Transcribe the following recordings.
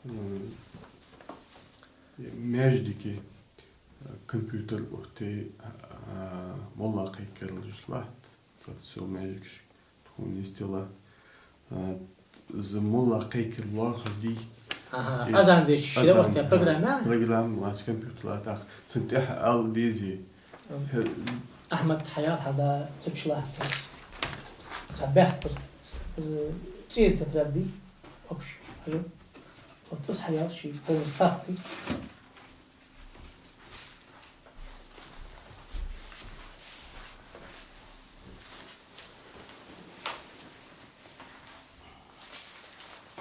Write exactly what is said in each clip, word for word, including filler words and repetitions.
М, маьждиге компьютер оттае, а, молла кхайкаралаш латт, цхьацца маьждигашка тхона йистелла. А, из молла кхайкар лоархӀаш дий? Аха, из азан деш шира азан, оттае программа? Программа латт, компьютер латт, тӀаккха цун тӀехьа ала дезий. Ахьмад, хьаяла хьа да цу чу латт. Цхьа баьхкар, из цӀера тетрадь дий, общий, хьажал. Вот из хьаяла ший полностью папка.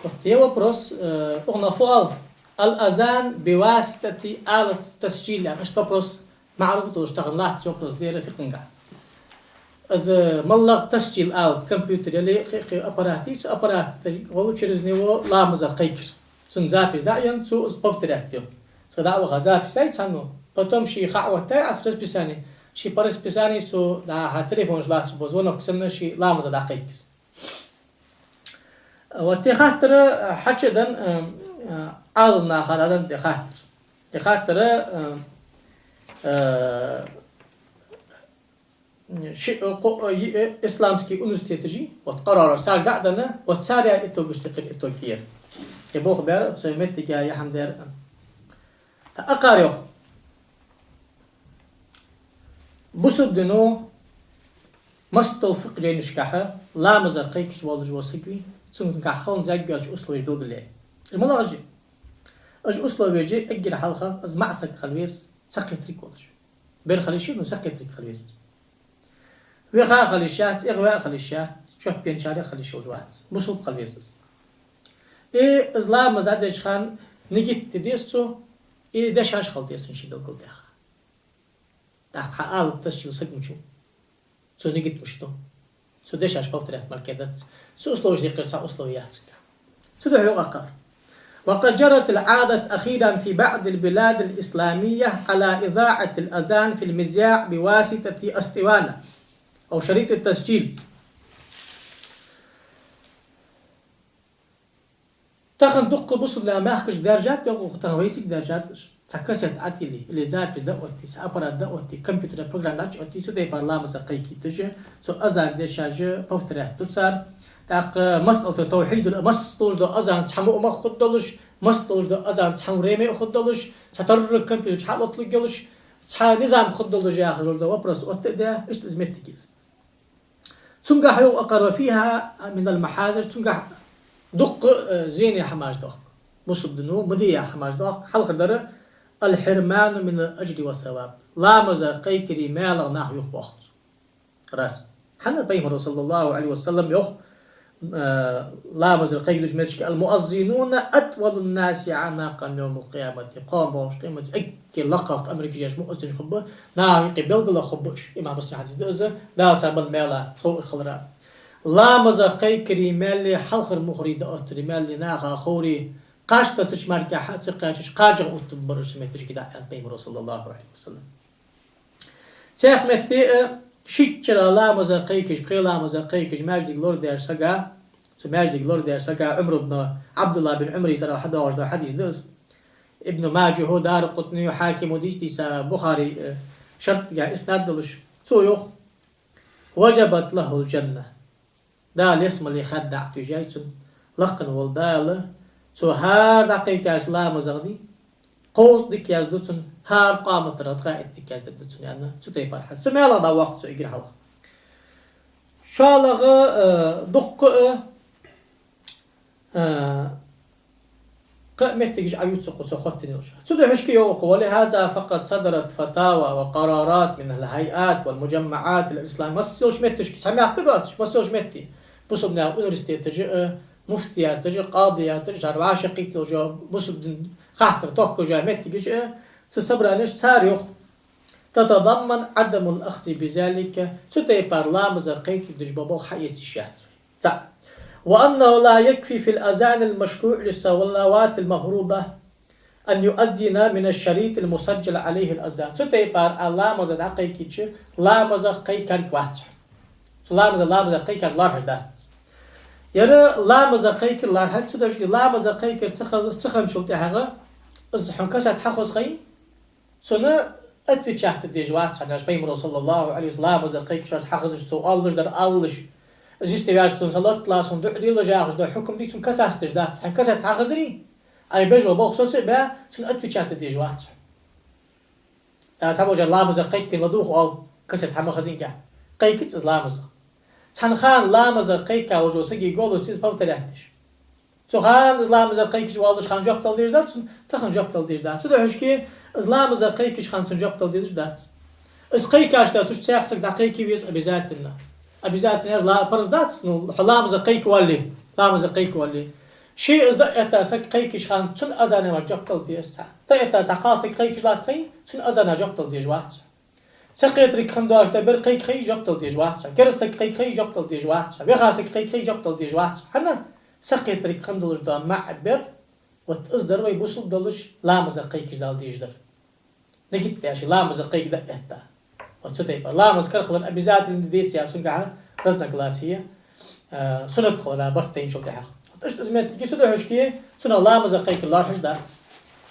Вот, е вопрос, э, укхунах фу оал: الأذان بواسطة آلة التسجيل, яхаш вопрос. МаӀруф долаш тахан латташ вопрос да ер фикъхӀагахьа. Из моллагӀа тасджил алат, компьютер яле, кхы-кхы аппарат дий, цу аппарата гӀолла через него ламаза кхайкар. Цун запись дӀаенна, цо из повторять йо. Цкъа дӀа а ваха запись яй цхьанне, потом ший ха а оттаяй Ӏа расписани, ший по расписанию цо дӀа-хьа телефонаш латташ бола звонок санна ший ламаза дӀакхайк из. Вот тӀехаттар хьачу а даьнна, э, э, Ӏаламнаха дӀадаьнна тӀехаттар. ТӀехаттар, э, э, ши-, э, кхо-, э, йиъ, э, исламский университеташ, вот къарараш царга дӀа а даьнна, вот цар яь итогаш тӀехьара итог я ер. Е болх баьр, цу меттиге яь хӀама дар. ТӀаккха йоах. Бусалба дино массадола фикъхӀ жайнашкахьа ламаза кхайкаш волаш вола саг вий, цунгахьа хала еза йоацаш условеш белгалъяьй. Уж малагӀаш я? Уж условеш я, эггара хьалха из маӀа саг хила веза, цхьаккха тӀехьа волаш. Бер хила йиш я, но цхьаккха тӀехьа хила веза. Веха а хила йиш яц, эгӀаваь а хила йиш яц, чоппенчарех хила йиш йолаш вац. Бусалба хила веза из. И из ламаз дӀадеча хана нигат де деза цо, и дешаш хила деза цун ший белгалдаьха. ТӀаккха хьа алат тасджил саг мича ва? Цо нигат мишта ду? Цо дешаш повторять мара кхы дац. Цу условеш декхар цхьа условие яц цунгахьа. Цудухьа йоах акхар: وقد جرت العادة أخيرا في بعض البلاد الإسلامية على إذاعة الأذان في المذياع بواسطة أسطوانة أو شريط التسجيل. Тахан дукха бусалба наьха мехкашка даьржад, йоах, тахан вайцига даьржад уж. Цхьа кассета Ӏотилле, или запись дӀаоттае, цхьа аппарат дӀаоттае, компьютера программа дӀачуоттае, цу тайпара ламаза кхайкийташ, цу азан дешаш повторять ду цар. ТӀаккха масъалат тавхьид, масса долаш дола азан цхьа муъмах хургдолаш, масса долаш дола азан цхьа время хургдолаш, цхьа тӀорраг компьютер чу хьалотталургйолаш, цхьа низам хургдолаш яхаш дола вопрос оттадаь, иштта из моттиг я из. Цунгахьа йоах акхар: وفيها من المحاذير, цунгахьа дукха, э, зене хӀамаш да-кх. Бусалба дино ма де яха хӀамаш да-кх. Хьалхардар: الحرمان من الأجر والثواب. Ламаза кхайкаре маьлах нах юхабоах цо. Раз. ХӀана? Пайхамара, صلى الله عليه وسلم, йоах, э, ламаза кхайкадеш меттигашка: المؤذنون أطول الناس أعناقا يوم القيامة. Кхоана болча къематдийнахьа эггара лакхагӀа къамаргаш еш муъаззинаш хургба, наха юкъе белгала хургба уж. Имам Муслима хьадис да из, Дала царна бенна маьл тхов уж хилара. Ламаза кхайкаре маьле, хьалхара мухӀаре дӀаоттаре маьле, наха ховре, кхаж тасача мара хьа ца кхаьчача, кхажах оттаргбар уж цу меттигашка, аьннад Пайхамара, صلى الله عليه وسلم. Цхьаькха метте а, шийттара ламаза кхайкаш, пхе ламаза кхайкаш, маьждиг лорадеш сага, цу маьждиг лорадеш сага Ӏумар ибн, Ӏабдуллахь бин Ӏумара цӀерагӀа хьадоагӀаш дола хьадис да из. Ибн Маджахьо, Даракъутнио, Хьакимо дийца, Бухаре, э, шартагахьа иснад долаш, цо йоах: وجبت له الجنة. Дала ялсмале хадда Ӏатуйжай цунна. Лакха вола Дала, цо хӀара дӀакхайкача ламазах дий, кховзткъа дика язду цунна, хӀара къаматах ткъаь итт дика язду цунна, аьнна, цу тайпара хьа. Цу маьлах дӀавоаккх цо эггара хьалха. ШоллагӀа, э, дукха, э, э, кхы а моттигаш Ӏоювц укхо со хоттаденна йолаш. Цудухьа шки йоах укхо: ولهذا فقد صدرت فتاوى وقرارات من الهيئات والمجمعات الإسلامية. Масса йолча меттигашка, цхьа мехка доацаш, масса йолча метте. Бусалба наьха университеташ а, муфтияташ а, къадияташ а, цар вӀашагӀкхийтта йолаш йола бусалба дина хаттар тохкаш йола моттигаш а, цу собранеш цар йоах: تتضمن عدم الأخذ بذلك. Цу тайпара ламаза кхайкадеш бола болх хьаэца йиш яц. ЦаӀ. وأنه لا يكفي في الأذان المشروع للصلوات المفروضة أن يؤذن من الشريط المسجل عليه الأذان. Цу тайпара Ӏа ламаза дӀакхайкача, ламаза кхайкарг вац. Цу ламаза, ламаза кхайкарг лоархӀаш дац. Ер ламаза кхайкар лархӀац, цудухьа ламаза кхайкар ца хаз-, ца хинначул тӀехьагӀа, из хьона кассета хьахоза хой, цунна отвечать де дезаш вац хьо, аьннад Пайхамаро, صلى الله عليه وسلم, ламаза кхайкача хьахезаш, цо оалаш дар алалуш, из йисте ваьлча цунна салот ле, цунна дуӀа де ле яхаш дола хьукам дий, цунна кассета деш дац. Хьона кассета хьахазарий, Ӏа беш бола болх соцабаь, цунна отвечать де дезаш вац хьо. Цхьаболчар ламаза кхайкабаь ладувгӀа оал, кассета хьа ма хазингехь. Кхайкац из ламаза. Цхьан хана ламаза кхайкаш волча сага голос ца повторять деш. Цу хана из ламаза кхайкаш волча хана жоп дала дезаш дар цунна, тахан жоп дала дезаш дац. Цудухьа шке из ламаза кхайкача хана цунна жоп дала дезаш дац. Из кхайкаш да, цу чу цхьа саг дӀакхайка веза обязательно. Обязательно яхаш ла-, парз дац, ну, хьо ламаза кхайка вале, ламаза кхайка вале. Ше из дӀаэтта саг кхайкача хана цунна азана мара жоп дала деза цхьа. ДӀаэтта цхьа кхалсаг кхайкаш латт хой, цунна азана жоп дала дезаш вац хьо. Сакхетарг хинна доацаш да бер кхайка хой, жоп дала дезаш вац хьо. Кераста саг кхайка хой, жоп дала дезаш вац хьо. Ваха саг кхайка хой, жоп дала дезаш вац хьо. ХӀана? Сакхетарг хинна долаш да маӀа бер, вот из дар вай бусалба долаш ламаза кхайкаш дала дезаш дар. Нигат деш, ламаза кхайка дӀаэтта. Вот цу тайпара. Ламаз карахилар обязательно деций яхача цунгахьа разногласие, э, суннат хилара барт тайначул тӀехьагӀа. Вот иштта из моттиг я, цудухьа шке цунах ламаза кхайкар лархӀаш дац.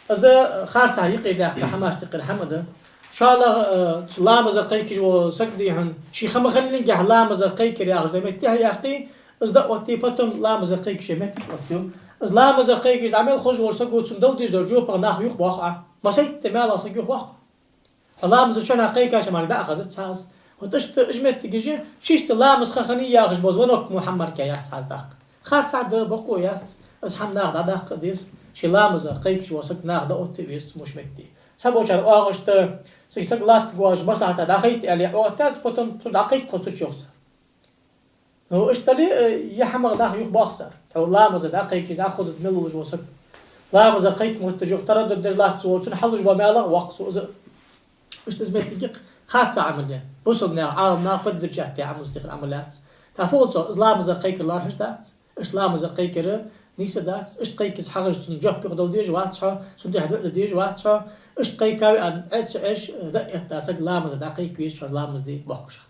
Из харцахьа юкъе даьккха хӀамаш тӀехьа хӀама да. ШоллагӀа, э, цу ламаза кхайкаш вола саг дий хьона, ше ха ма хиллингехь ламаза кхайкар яхаш да моттиг тӀехьа яккхий, из дӀаоттий, потом ламаза кхайкаш моттиг оттаю. Из ламаза кхайкаш дӀа мел хозаш волча саго цунна дала дезаш дола жопах нах юхабоах Ӏа. Массайтта маьлах саг юхавоаккх. Хьо ламаза чухь кхайкача мара дӀа а хазац цхьа из. Вот иштта уж моттигаш я, чисто ламаза ха хиннай яхаш бола звонок мо хӀама мара яц цхьа из даккха. Харцахьа да, бокъо яц, из хӀама наха дӀадаккха а деза, ше ламаза кхайкаш вола саг наха дӀаотта а веза цу муш метте. Цхьаболчар оагӀув иштта, цига саг латтаргвоацаш маслахьата дӀахайта аьле, оттадаьд, потом цу дӀакхайкхо цу чу йоах цар. Ну, иштта дале, э, ер хӀамах нах юхабоах цар. Тхьо ламаза дӀакхайкаш, дӀахозаш мел волаш вола саг. Ламаза кхайка мотташ юха тараддуд деш латташ вола, цунна хьалуш бола маьлах воаккх цо из. Иштта из моттиг я-кх, харца Ӏамал я. Бусалба наьха, Ӏаламнаха поддержать даь Ӏамал, тӀехьа Ӏамал яц. ТӀаккха фу оал цо, из ламаза кхайкар лархӀаш дац. Иштта ламаза кхайкар нийса дац. Иштта кхайкача хьахезаш цунна жоп юха дала дезаш вац хьо, цунна тӀехьа дуӀа де дезаш вац хьо. Иштта кхайкаве аьнна, Ӏе ца Ӏеш, дӀаэтта саг ламаза дӀакхайка веза хьо, ламаз де бохкаш.